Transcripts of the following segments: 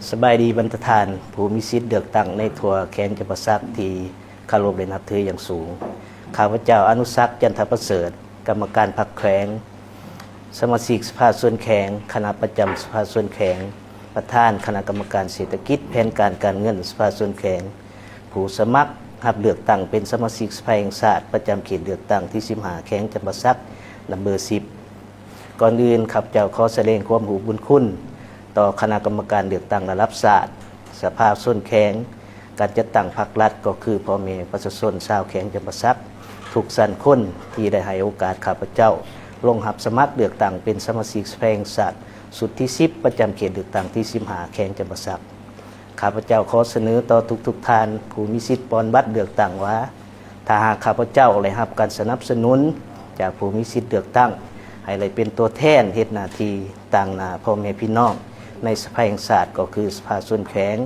ສະບາຍດີບັນດາທ່ານຜູ້ມີສິດເລືອກຕັ້ງໃນທົ່ວແຂວງຈຳປາສັກທີ່ເຄົາລົບ ແລະ ນັບຖືຢ່າງສູງ. ຂ້າພະເຈົ້າ ອະນຸສັກ ຈັນທະປະເສີດ, ກຳມະການພັກແຂວງ, ສະມາຊິກສະພາສ່ວນແຂວງ, ຄະນະປະຈຳສະພາສ່ວນແຂວງ, ປະທານຄະນະກຳມະການເສດຖະກິດ, ແຜນການ, ການເງິນສະພາສ່ວນແຂວງ, ຜູ້ສະໝັກຮັບເລືອກຕັ້ງເປັນສະມາຊິກສະພາແຫ່ງຊາດ ປະຈຳເຂດເລືອກຕັ້ງທີສິບຫ້າ ແຂວງຈຳປາສັກ ນຳເບີສິບ. ກ່ອນອື່ນ ຂ້າພະເຈົ້າຂໍສະແດງຄວາມຮູ້ບຸນຄຸນຕໍ່ຄະນະກຳມະການເລືອກຕັ້ງລະດັບຊາດ, ສະພາຊົນແຂວງ, ການຈັດຕັ້ງພັກລັດ ກໍຄືພໍ່ແມ່ປະຊາຊົນຊາວແຂວງຈຳປາສັກທຸກຊັ້ນຄົນ ທີ່ໄດ້ໃຫ້ໂອກາດຂ້າພະເຈົ້າລົງຮັບສະໝັກເລືອກຕັ້ງເປັນສະມາຊິກສະພາແຫ່ງຊາດຊຸດທີສິບ ປະຈຳເຂດເລືອກຕັ້ງທີສິບຫ້າ ແຂວງຈຳປາສັກ. ຂ້າພະເຈົ້າຂໍສະເໜີຕໍ່ທຸກໆທ່ານຜູ້ມີສິດປ່ອນບັດເລືອກຕັ້ງວ່າ ຖ້າຫາກຂ້າພະເຈົ້າໄດ້ຮັບການສະໜັບສະໜູນຈາກຜູ້ມີສິດເລືອກຕັ້ງ ໃຫ້ໄດ້ເປັນຕົວແທນເຮັດໜ້າທີ່ຕາງໜ້າພໍ່ແມ່ພີ່ນ້ອງໃນສະພາແຫ່ງຊາດ ກໍຄືສະພາຊົນແຂວງ,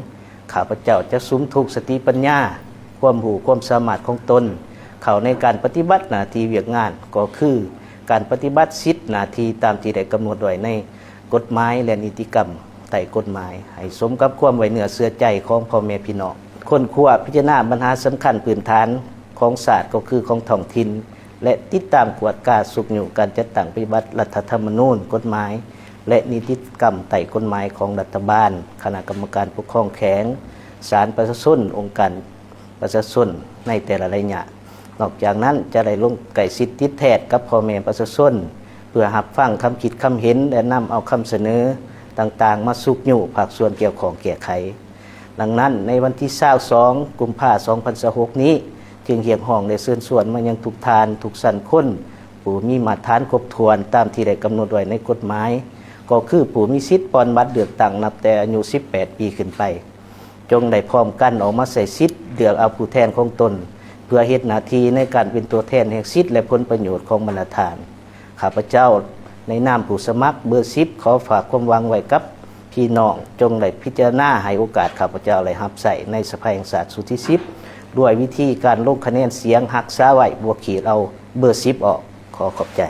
ຂ້າພະເຈົ້າຈະສຸມທຸກສະຕິປັນຍາ, ຄວາມຮູ້ຄວາມສາມາດຂອງຕົນ ເຂົ້າໃນການປະຕິບັດໜ້າທີ່ວຽກງານ ກໍຄືການປະຕິບັດສິດໜ້າທີ່ຕາມທີ່ໄດ້ກຳນົດໄວ້ໃນ ກົດໝາຍ ແລະ ນິຕິກຳໃຕ້ກົດໝາຍ ໃຫ້ສົມກັບຄວາມໄວ້ເນື້ອເຊື່ອໃຈຂອງພໍ່ແມ່ພີ່ນ້ອງ, ຄົ້ນຄວ້າພິຈາລະນາບັນຫາສຳຄັນພື້ນຖານຂອງຊາດ ກໍຄືຂອງທ້ອງຖິ່ນ ແລະ ຕິດຕາມກວດກາຊຸກຍູ້ການຈັດຕັ້ງປະຕິບັດລັດຖະທຳມະນູນ, ກົດໝາຍ ແລະ ນິຕິກຳໃຕ້ກົດໝາຍຂອງລັດຖະບານ, ຄະນະກຳມະການປົກຄອງແຂວງ, ສານປະຊາຊົນ, ອົງການ ປະຊາຊົນໃນແຕ່ລະໄລຍະ. ນອກຈາກນັ້ນ ຈະໄດ້ລົງໃກ້ຊິດຕິດແທດກັບພໍ່ແມ່ປະຊາຊົນ ເພື່ອຮັບຟັງຄຳຄິດຄຳເຫັນ ແລະ ນຳເອົາຄຳສະເໜີຕ່າງໆມາຊຸກຍູ້ພາກສ່ວນກ່ຽວຂ້ອງແກ້ໄຂ. ດັ່ງນັ້ນ ໃນວັນທີຊາວສອງ ກຸມພາ ສອງພັນຊາວຫົກນີ້ ຈຶ່ງຮຽກຮ້ອງ ແລະ ເຊີນຊວນມາຍັງທຸກທ່ານ ທຸກຊັ້ນຄົນ ຜູ້ມີມາດຖານຄົບຖ້ວນຕາມທີ່ໄດ້ກຳນົດໄວ້ໃນກົດໝາຍ ກໍຄືຜູ້ມີສິດປ່ອນບັດເລືອກຕັ້ງນັບແຕ່ອາຍຸສິບແປດປີຂຶ້ນໄປ ຈົ່ງໄດ້ພ້ອມກັນອອກມາໃຊ້ສິດເລືອກເອົາຜູ້ແທນຂອງຕົນ ເພື່ອເຮັດໜ້າທີ່ໃນການເປັນຕົວແທນແຫ່ງສິດ ແລະ ຜົນປະໂຫຍດຂອງບັນດາທ່ານ. ຂ້າພະເຈົ້າໃນນາມຜູ້ສະໝັກເບີສິບ ຂໍຝາກຄວາມຫວັງໄວ້ກັບພີ່ນ້ອງ ຈົ່ງໄດ້ພິຈາລະນາໃຫ້ໂອກາດຂ້າພະເຈົ້າໄດ້ຮັບໃຊ້ໃນສະພາແຫ່ງຊາດຊຸດທີສິບ ດ້ວຍວິທີການລົງຄະແນນສຽງຮັກສາໄວ້ ບໍ່ຂີດເອົາເບີສິບອອກ. ຂໍຂອບໃຈ.